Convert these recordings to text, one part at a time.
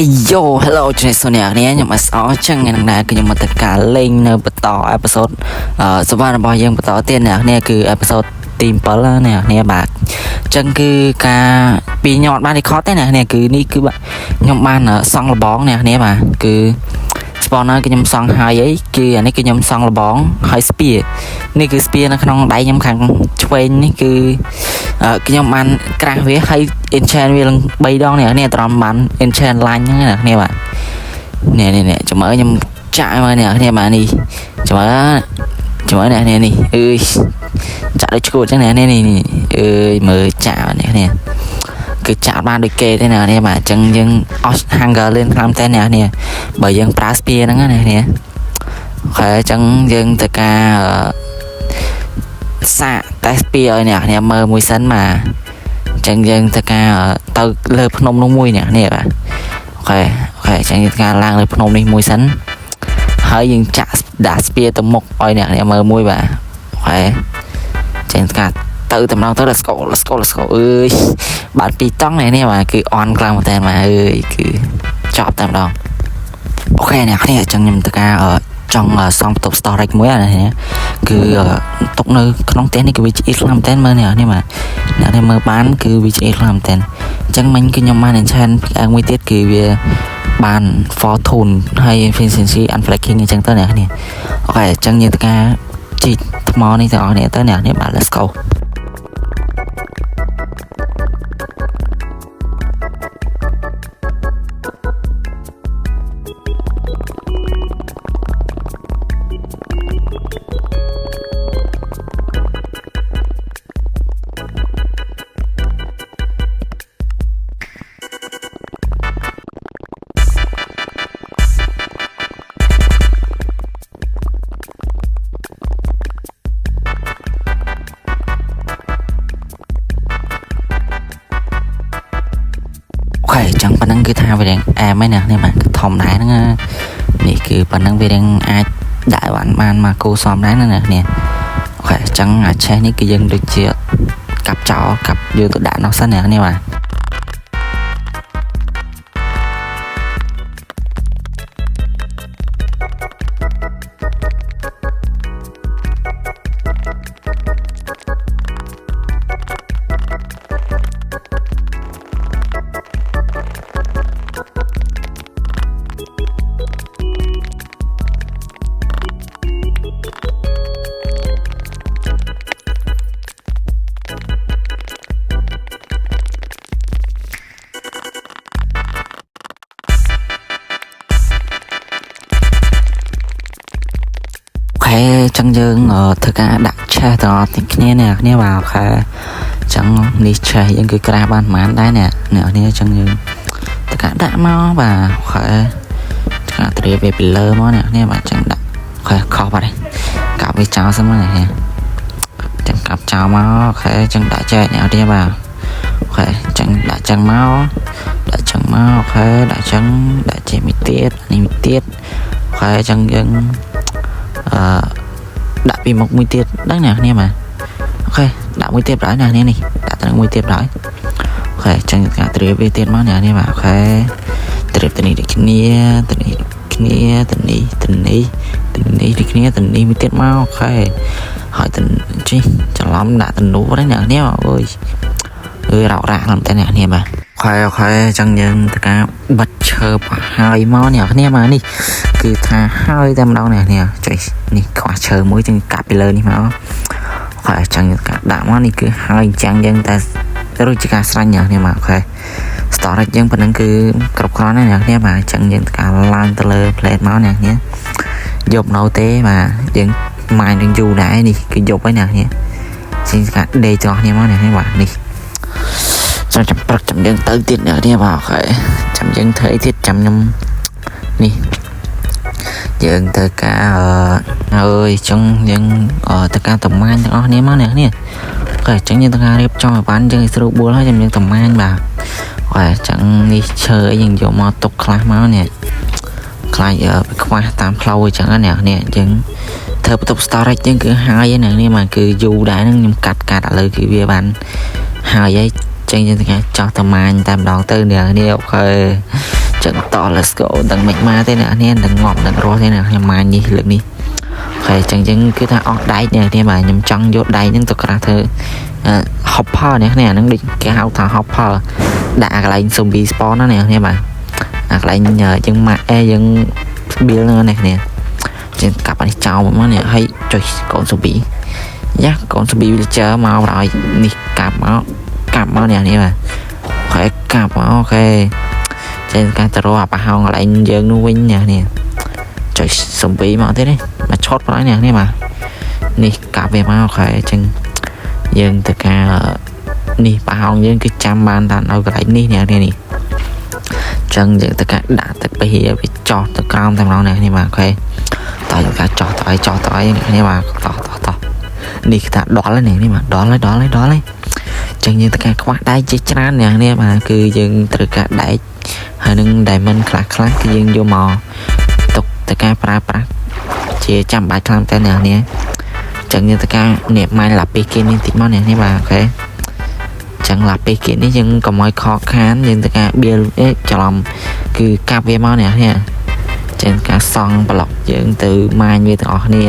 Yo hello ជំរាបសួរអ្នកនាងខ្ញុំ SR ចឹងថ្ងៃនេះដែរគឺខ្ញុំមកទៅការលេងនៅបន្ត episode អឺសវណ្ណរបស់យើងបន្តទៀតអ្នកនាងគឺ episode ទី7ណាអ្នកនាងបាទចឹងគឺការពីខ្ញុំអត់បាន record ទេអ្នកនាងគឺនេះគឺបាទខ្ញុំបានសង់លបងអ្នកនាងបាទគឺ spawner គឺខ្ញុំសង់ហើយអីគឺអានេះគឺខ្ញុំសង់លបងហើយ spear នេះគឺ spear នៅក្នុងដៃខ្ញុំខាងឆ្វេងនេះគឺខ្ញុំបានក្រាស់វាហើយ enchant វាឡើង3ដងនេះនេះត្រង់បាន enchant line ហ្នឹងណាគ្នាបាទនេះនេះនេះចាំមើលខ្ញុំចាក់មើលនេះគ្នាបាទនេះចាំមើលចាំមើលនេះនេះអើយចាក់ដូចឈួតចឹងនេះនេះនេះអើយមើលចាក់នេះគ្នាគឺចាក់បានដូចគេទេណានេះបាទអញ្ចឹងយើងអស់ hunger លឿនខ្លាំងតែនេះនេះបើយើងប្រើ spear ហ្នឹងណានេះOK អញ្ចឹងយើងទៅការសាក test spear ឲ្យអ្នកគ្នាមើលមួយសិនបាទអញ្ចឹងយើងទៅការទៅលើភ្នំនោះមួយអ្នកនេះបាទ OK OK អញ្ចឹងយើងការឡើងលើភ្នំនេះមួយសិនហើយយើងចាក់ដាក់ spear ទៅមុខឲ្យអ្នកនេះមើលមួយបាទ OK អញ្ចឹងការទៅតម្រង់ទៅ let's go let's go let's go អើយបាទពីរតង់នេះនេះបាទគឺអន់ខ្លាំងមែនតើបាទអើយគឺចប់តែម្ដង OK អ្នកនេះអញ្ចឹងខ្ញុំទៅការចង់សង់បន្ទប់ storage មួយអានេះគឺទុកនៅក្នុងផ្ទះនេះគឺវាឆ្អៀតខ្លាំងមែនតើមើលនេះនេះបាទអ្នកនេះមើលបានគឺវាឆ្អៀតខ្លាំងមែនតើអញ្ចឹងមិញគឺខ្ញុំបាន enchant pickaxe មួយទៀតគឺវាបាន fortune ហើយ efficiency unbreaking អញ្ចឹងទៅអ្នកនេះOK អញ្ចឹងយើងទៅការជីកថ្មនេះទាំងអស់គ្នាទៅអ្នកនេះបាទ let's go OK អញ្ចឹងប៉ុណ្ណឹងគឺថាវារៀងអែមហើយណានេះបាទគឺធម្មតាហ្នឹងណានេះគឺប៉ុណ្ណឹងវារៀងអាចដាក់ឲ្យបានបានមកគូសមដែរណានេះOK អញ្ចឹងអាឆេះនេះគឺយើងដូចជាកាប់ចោលកាប់យកទៅដាក់នោះសិនណានេះបាទ OK អញ្ចឹងយើងធ្វើការដាក់ឆេះទាំងអស់គ្នានេះគ្នាបាទ OK អញ្ចឹងនេះឆេះយើងគឺក្រាស់បានប្រហែលដែរនេះអ្នកនេះអញ្ចឹងយើងធ្វើការដាក់មកបាទ OK ធ្វើការត្រៀមវាពីលើមកអ្នកនេះបាទអញ្ចឹងដាក់ OK ខុសបាត់ហើយកាប់វាចោលសិនមកអ្នកនេះអញ្ចឹងកាប់ចោលមក OK អញ្ចឹងដាក់ចែកអ្នកនេះបាទ OK អញ្ចឹងដាក់ចឹងមកដាក់ចឹងមក OK ដាក់ចឹងដាក់ជាមួយទៀតនេះមួយទៀត OK អញ្ចឹងយើងអឺដាក់ពីមុខមួយទៀតដឹងអ្នកគ្នាបាទ OK ដាក់មួយទៀតបណ្ដោយអ្នកគ្នានេះដាក់ទៅមួយទៀតបណ្ដោយ OK អញ្ចឹងការត្រៀមវាទៀតមកអ្នកគ្នាបាទ OK ត្រៀមទៅនេះដូចគ្នាទៅនេះដូចគ្នាទៅនេះទៅនេះទៅនេះដូចគ្នាទៅនេះមួយទៀតមក OK ហើយទៅជីច្រឡំដាក់ទៅនោះហ្នឹងអ្នកគ្នាអើយអើយរោករាក់ឡើងតែអ្នកគ្នាបាទ OK OK អញ្ចឹងយើងទៅការបិទឈើប្រហើយមកអ្នកគ្នាបាទនេះគឺថាហើយតែម្ដងអ្នកគ្នាចុយនេះខ្វះឈើមួយចឹងកាប់ពីលើនេះមក OK អញ្ចឹងយើងកាដាក់មកនេះគឺហើយអញ្ចឹងយើងតែរួចជាការស្រេចអ្នកគ្នាបាទ OK storage យើងប៉ុណ្ណឹងគឺគ្រប់គ្រាន់ហើយអ្នកគ្នាបាទអញ្ចឹងយើងការឡើងទៅលើ plate មកអ្នកគ្នាយប់នៅទេបាទយើងម៉ាញនឹងយូរដែរនេះគឺយប់ហើយអ្នកគ្នាជាងការដេកទាំងអស់គ្នាមកអ្នកគ្នាបាទនេះចាំចាំព្រឹកចាំយើងទៅទៀតអ្នកគ្នាបាទ OK ចាំយើងធ្វើអីទៀតចាំខ្ញុំនេះយើងទៅការអើយចឹងយើងទៅការតំម៉ាញទាំងអស់គ្នាមកអ្នកគ្នា OK ចឹងយើងទៅការរៀបចំឲ្យបានយើងស្រួលបួលហើយចាំយើងតំម៉ាញបាទ OK ចឹងនេះឈើអីយើងយកមកទុកខ្លះមកនេះខ្លាចខ្វះតាមផ្លូវអញ្ចឹងណាអ្នកនេះយើងធ្វើបន្ទប់ storage យើងគឺហើយហ្នឹងនេះមកគឺយូរដែរហ្នឹងខ្ញុំកាត់កាត់ឥឡូវគឺវាបានហើយហើយចឹងយើងទៅចោះតំម៉ាញតែម្ដងទៅអ្នកនេះ OK ចឹងត let's go ដឹងមិនមកទេអ្នកនេះដឹងងាប់ដឹងរស់ទេអ្នកខ្ញុំម៉ាញនេះលើកនេះហើយចឹងចឹងគឺថាអស់ដែកអ្នកនេះបាទខ្ញុំចង់យកដែកហ្នឹងទៅក្រាស់ធ្វើ hopper អ្នកនេះអាហ្នឹងដូចគេហៅថា hopper ដាក់អាកន្លែង zombie spawn ណាអ្នកនេះបាទអាកន្លែងយើងម៉ាក់អេយើង build ហ្នឹងអ្នកនេះចឹងកាប់អានេះចោលមកនេះហើយចុចកូន zombie យ៉ាកូន zombie villager មកដល់នេះកាប់មកកាប់មកអ្នកនេះបាទ OK កាប់មក OK ចេញការទៅរកអាប្រហោងកន្លែងយើងនោះវិញអ្នកនេះចុច zombie មកទៀតនេះមកឆុតផងអ្នកនេះបាទនេះកាប់វាមក OK ចឹងយើងទៅការនេះប្រហោងយើងគឺចាំបានថានៅកន្លែងនេះអ្នកនេះនេះចឹងយើងទៅការដាក់ទឹកពហិវាចោះទៅក្រោមតែម្ដងអ្នកនេះបាទ OK តើយើងការចោះទៅអីចោះទៅអីអ្នកនេះបាទតោះតោះតោះនេះគឺថាដល់ហើយនេះបាទដល់ហើយដល់ហើយដល់ហើយចឹងយើងត្រូវការខ្វះដែកជាច្រើនអ្នកនេះបាទគឺយើងត្រូវការដែកហើយនឹង diamond ខ្លះខ្លះគឺយើងយកមកទុកទៅការប្រើប្រាស់ជាចាំបាច់ខ្លាំងតែអ្នកនេះចឹងយើងត្រូវការនេះmine lapis គេនេះតិចមកអ្នកនេះបាទ OK ចឹង lapis គេនេះយើងកុំឲ្យខកខានយើងត្រូវការបៀលអេច្រឡំគឺកាប់វាមកអ្នកនេះចឹងការសង់ប្លុកយើងទៅmine វាទាំងអស់គ្នា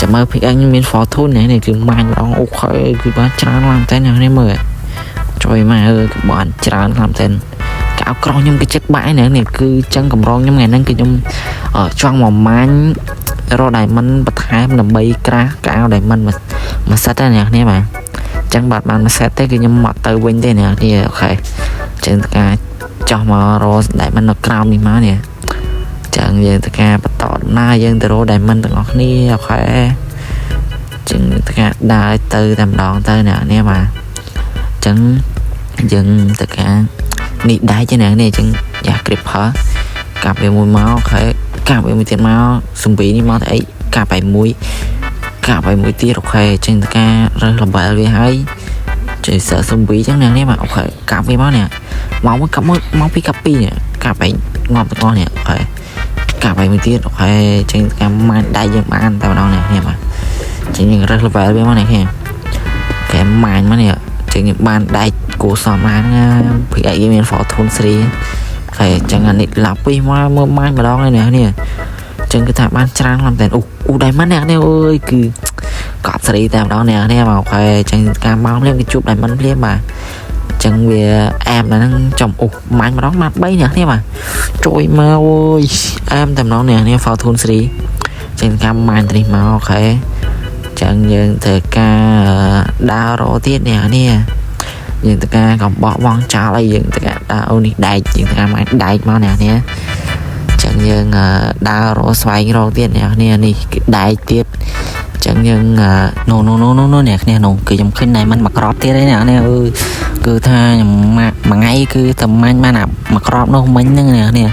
ចាំមើល pickaxe មាន fortune នេះនេះគឺmine ម្ដង OK គឺបានច្រើនខ្លាំងតែអ្នកនេះមើលជួយមកអើគឺបានច្រើនខ្លាំងតែកៅក្រោះខ្ញុំគឺចិត្តបាក់នេះនេះគឺចឹងកម្រងខ្ញុំថ្ងៃហ្នឹងគឺខ្ញុំចង់មក mine រក diamond បន្ថែមដើម្បីក្រាស់កៅ diamond មួយ set ណាអ្នកនេះបាទចឹងបាទបានមួយ set ទេគឺខ្ញុំមកទៅវិញទេអ្នកនេះ OK ចឹងការចោះមករក diamond នៅក្រោមនេះមកនេះចឹងយើងទៅការបន្តដំណើរយើងទៅរក diamond ទាំងអស់គ្នា OK ចឹងទៅការដើរទៅតែម្ដងទៅអ្នកនេះបាទចឹងយើងទៅការនេះដែកទេអ្នកនេះចឹងយ៉ា creeper កាប់វាមួយមក OK កាប់វាមួយទៀតមកសំពីនេះមកទៅអីកាប់ឲ្យមួយកាប់ឲ្យមួយទៀត OK ចឹងទៅការរើស level វាហើយចេះសើសំពីចឹងអ្នកនេះបាទ OK កាប់វាមកនេះមកមកកាប់មកមកពីកាប់ពីរនេះកាប់ឲ្យងាប់ទាំងអស់នេះ OK កាប់ឲ្យមួយទៀត OK ចឹងការ mine ដែកយើងបានតែម្ដងនេះនេះបាទចឹងយើងរើស level វាមកនេះគេកែ mine មកនេះចឹងយើងបានដែកគួសមបានណាពីឯងមាន fortune 3 OK ចឹងអានេះlapis មកមើល mine ម្ដងហើយនេះនេះចឹងគឺថាបានច្រើនខ្លាំងតែអូអូ diamond នេះនេះអើយគឺកប់សេរីតែម្ដងនេះនេះមក OK ចឹងការមកភ្លាមគឺជួប diamond ភ្លាមបាទចឹងវាអែមដល់ហ្នឹងចំអូ mine ម្ដងបាន3នេះនេះបាទជួយមកអើយអែមតែម្ដងនេះនេះ fortune 3ចឹងការ mine នេះមក OK ចឹងយើងត្រូវការដើររកទៀតនេះនេះយើងត្រូវការកំបោះបងចោលអីយើងត្រូវការដើរអូនេះដែកយើងត្រូវការមកដែកមកនេះនេះចឹងយើងដើររកស្វែងរកទៀតនេះនេះនេះគឺដែកទៀតចឹងយើង no no no no no អ្នកគ្នានោះគឺខ្ញុំឃើញ diamond មួយក្របទៀតឯនេះនេះអើយគឺថាខ្ញុំមួយថ្ងៃគឺតែ mine បានអាមួយក្របនោះមិញហ្នឹងអ្នកនេះ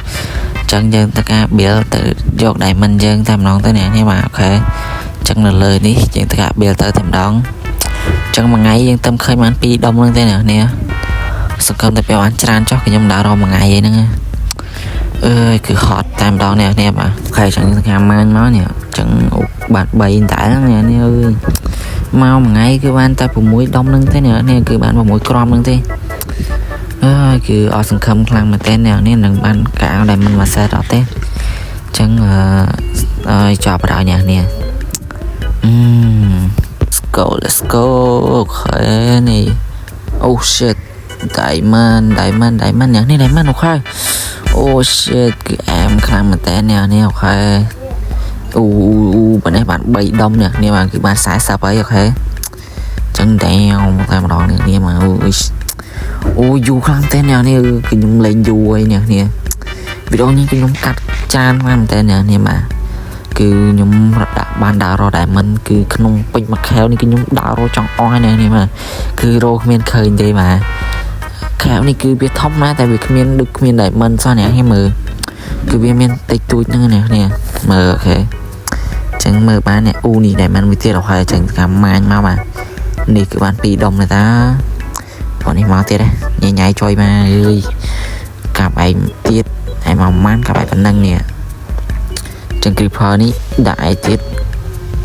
ចឹងយើងត្រូវការ build ទៅយក diamond យើងតែម្ដងទៅអ្នកនេះបាទ OK ចឹងនៅលើនេះយើងត្រូវការ build ទៅតែម្ដងចឹងមួយថ្ងៃយើងទៅឃើញបាន2ដុំហ្នឹងទេអ្នកនេះសង្ឃឹមតែពេលបានច្រើនចុះខ្ញុំដើររកមួយថ្ងៃហ្នឹងអើយគឺហត់តែម្ដងអ្នកនេះបាទ OK ចឹងការ mine មកនេះចឹងបាទ3តែនេះនេះអើយមកមួយថ្ងៃគឺបានតែ6ដុំហ្នឹងទេអ្នកនេះគឺបាន6គ្រាប់ហ្នឹងទេអើយគឺអស់សង្ឃឹមខ្លាំងមែនទែនអ្នកនេះនឹងបានកៅដែលមិនមួយ set អត់ទេចឹងអើយចប់ដល់អ្នកនេះអឺ let's go let's go OK នេះ oh shit diamond diamond diamond អ្នកនេះ diamond OK oh shit គឺអែមខ្លាំងមែនតើអ្នកនេះ OK អូអូប៉ណ្ណេះបាន3ដុំនេះនេះបានគឺបាន40ហើយ OK ចឹងតែតែម្ដងនេះនេះមកអូអូយូរខ្លាំងតែអ្នកនេះគឺខ្ញុំលេងយូរហើយអ្នកនេះវីដេអូនេះគឺខ្ញុំកាត់ច្រើនខ្លាំងមែនតើអ្នកនេះបាទគឺខ្ញុំរដាក់បានដើររក diamond គឺក្នុងពេញមួយខែវនេះគឺខ្ញុំដើររកចង់អស់ហើយអ្នកនេះបាទគឺរកគ្មានឃើញទេបាទខែវនេះគឺវាធំណាស់តែវាគ្មានដូចគ្មាន diamond សោះអ្នកនេះមើលគឺវាមានតិចតួចហ្នឹងអ្នកនេះមើល OK ចឹងមើលបាននេះអូនេះ diamond មួយទៀតអស់ហើយចឹងកា mine មកបាទនេះគឺបាន2ដុំទេតាបងនេះមកទៀតញ៉ៃញ៉ៃចុយមកអើយកាប់ឯងទៀតឯងមកម៉ានកាប់ឯងប៉ុណ្ណឹងនេះចឹង creeper នេះដាក់ឯងទៀត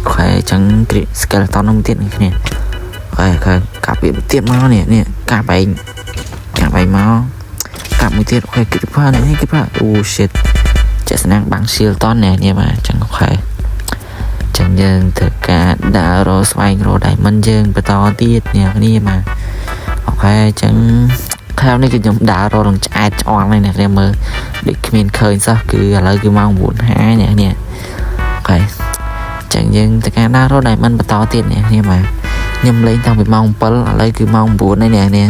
OK ចឹង skeleton នោះទៀតនេះគ្នា OK OK កាប់វាទៀតមកនេះនេះកាប់ឯងកាប់ឯងមកកា កាប់មួយទៀត okay creeper នេះ creeper អូ shit ចាក់ស្នាងបាំង shield តននេះបាទអញ្ចឹង okay ចឹងយើងធ្វើការដើររកស្វែងរក diamond យើងបន្តទៀតអ្នកនេះបាទ okay អញ្ចឹងខែនេះគឺខ្ញុំដើររកនឹងឆ្អែតឆ្អន់ហើយអ្នកនេះមើលដូចគ្មានឃើញសោះគឺឥឡូវគឺម៉ោង9:50អ្នកនេះ okay ចឹងយើងធ្វើការដើររក diamond បន្តទៀតអ្នកនេះបាទខ្ញុំលេងតាំងពីម៉ោង7ឥឡូវគឺម៉ោង9ហើយអ្នកនេះ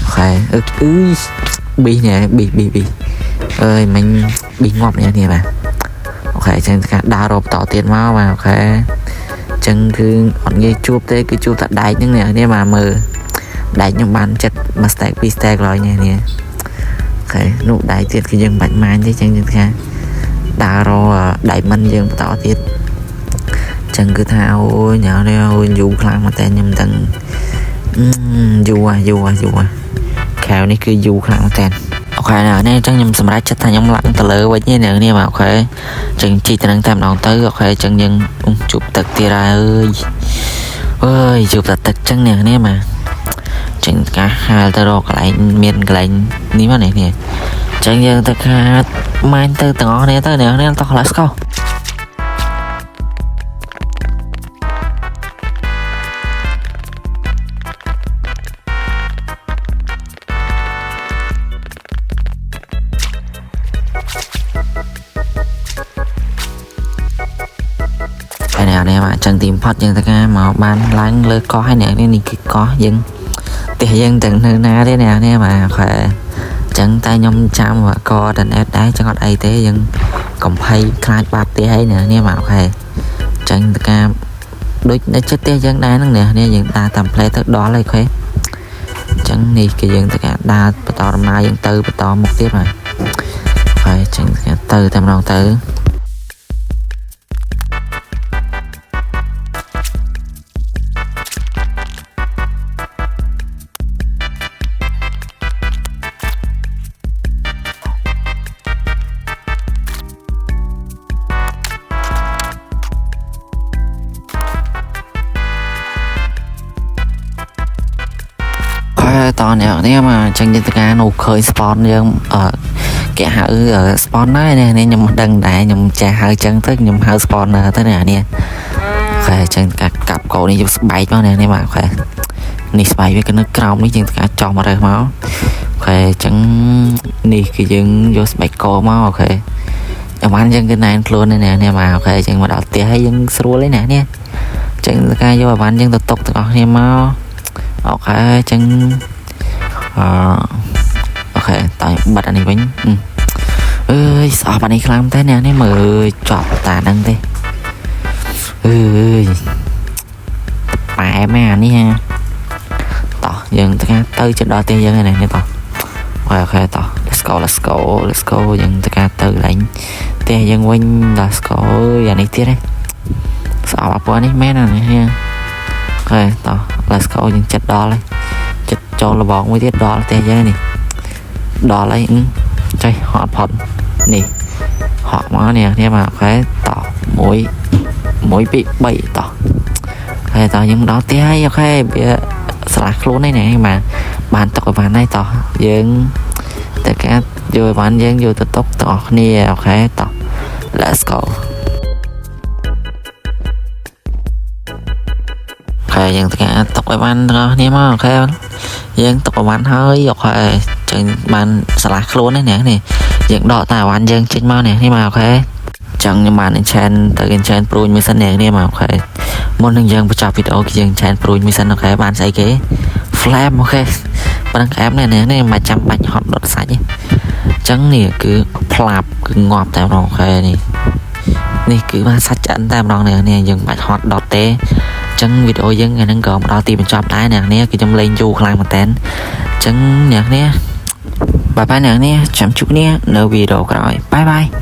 okay អឺអឺប៊ីនេះប៊ីប៊ីប៊ីអើយមិញប៊ីងាប់អ្នកនេះបាទ okay ចឹងការដើររកបន្តទៀតមកបាទ okay ចឹងគឺអត់ងាយជួបទេគឺជួបតែដែកហ្នឹងនេះនេះបាទមើលដែកខ្ញុំបានចិត្តមួយ stack ពីរ stack ឡើយនេះនេះ okay នោះដែកទៀតគឺយើងបាច់ម៉ាញទេចឹងយើងថាដើររក diamond យើងបន្តទៀតចឹងគឺថាអូយញ៉ាំនេះអូយយូរខ្លាំងមែនតើខ្ញុំមិនដឹងយូរហ่ะយូរហ่ะយូរហ่ะខែនេះគឺយូរខ្លាំងមែនតើ okay ណានេះអញ្ចឹងខ្ញុំសម្រេចចិត្តថាខ្ញុំឡើងទៅលើវិញនេះនេះបាទ okay ចឹងជីកទៅនឹងតែម្ដងទៅ okay ចឹងយើងជួបទឹកទៀតហើយអើយអើយជួបតែទឹកចឹងនេះនេះបាទចឹងការហាលទៅរកកន្លែងមានកន្លែងនេះមកនេះនេះចឹងយើងទៅខាតម៉ាញ់ទៅទាំងអស់គ្នាទៅនេះនេះតោះ let's go ហើយអ្នកនេះបាទចឹងទីបំផុតយើងទៅការមកបានឡើងលើកោះហើយអ្នកនេះនេះគឺកោះយើងផ្ទះយើងទាំងនៅណាទេអ្នកនេះបាទ okay ចឹងតែខ្ញុំចាំកតណេតដែរចឹងអត់អីទេយើងកំភៃខ្លាចបាត់ផ្ទះហើយអ្នកនេះបាទ okay ចឹងទៅការដូចនៅចិត្តផ្ទះយើងដែរហ្នឹងអ្នកនេះយើងដើរតាមផ្លូវទៅដល់ហើយ okay ចឹងនេះគឺយើងទៅការដើរបន្តដំណើរយើងទៅបន្តមុខទៀតបាទ okay ចឹងទៅតែម្ដងទៅ ហើយតអ្នកនេះមកអញ្ចឹងយើងទៅការនោះឃើញ spawn យើងអឺគេហៅ spawn ដែរនេះនេះខ្ញុំមិនដឹងដែរខ្ញុំចេះហៅអញ្ចឹងទៅខ្ញុំហៅ spawn ទៅនេះនេះ okay អញ្ចឹងការកាប់កោនេះយកស្បែកមកនេះនេះបាទ okay នេះស្បែកវាគឺនៅក្រោមនេះយើងការចោះមករើសមក okay អញ្ចឹងនេះគឺយើងយកស្បែកកមក okay អាវ៉ាន់យើងគឺណែនខ្លួននេះនេះបាទ okay អញ្ចឹងមកដល់ផ្ទះហើយយើងស្រួលហើយណានេះអញ្ចឹងការយកអាវ៉ាន់យើងទៅតុកទាំងអស់គ្នាមក okay អញ្ចឹងអឺ okay តើបិទអានេះវិញអើយស្អប់អានេះខ្លាំងតែអ្នកនេះមើលចប់តាហ្នឹងទេអើយប៉ែមែនអានេះហ่าតោះយើងទៅទៅជិតដល់ផ្ទះយើងហើយនេះតោះ okay okay តោះ let's go let's go let's go យើងទៅការទៅកន្លែងផ្ទះយើងវិញ let's go អើយអានេះទៀតហ៎ស្អប់អាពណ៌នេះមែនអានេះ okay តោះ let's go យើងចិត្តដល់ហើយចិត្តចូលលបងមួយទៀតដល់ផ្ទះយើងនេះដល់ហើយចេះហត់ផុតនេះហក់មកនេះនេះបាទ okay តោះ1 1 2 3តោះ okay តោះយើងដល់ផ្ទះហើយ okay វាស្លាស់ខ្លួនហើយណាបាទបានទុកឲ្យបានហើយតោះយើងតែការយកឲ្យបានយើងយកទៅទុកទាំងអស់គ្នា okay តោះ let's go okay យើងធ្វើការទុកឲ្យបានទាំងអស់គ្នាមក okay យើងទុកឲ្យបានហើយ okay ចឹងបានឆ្លាស់ខ្លួននេះនេះយើងដកតែអវ៉ាន់យើងចេញមកនេះនេះមក okay ចឹងខ្ញុំបាន enchant ទៅ enchant ព្រួញមួយសិននេះនេះមក okay មុននឹងយើងបញ្ចប់វីដេអូគឺយើង enchant ព្រួញមួយសិន okay បានស្អីគេ flame okay ប៉ុណ្ណឹងក្អែមនេះនេះមិនចាំបាច់ហត់ដុតសាច់ទេចឹងនេះគឺផ្លាប់គឺងាប់តែម្ដង okay នេះនេះគឺបានសាច់ឆ្អិនតែម្ដងនេះនេះយើងមិនបាច់ហត់ដុតទេចឹងវីដេអូយើងថ្ងៃហ្នឹងក៏មកដល់ទីបញ្ចប់ដែរអ្នកនេះគឺខ្ញុំលេងយូរខ្លាំងមែនតើចឹងអ្នកនេះ bye bye អ្នកនេះចាំជួបគ្នានៅវីដេអូក្រោយ bye bye.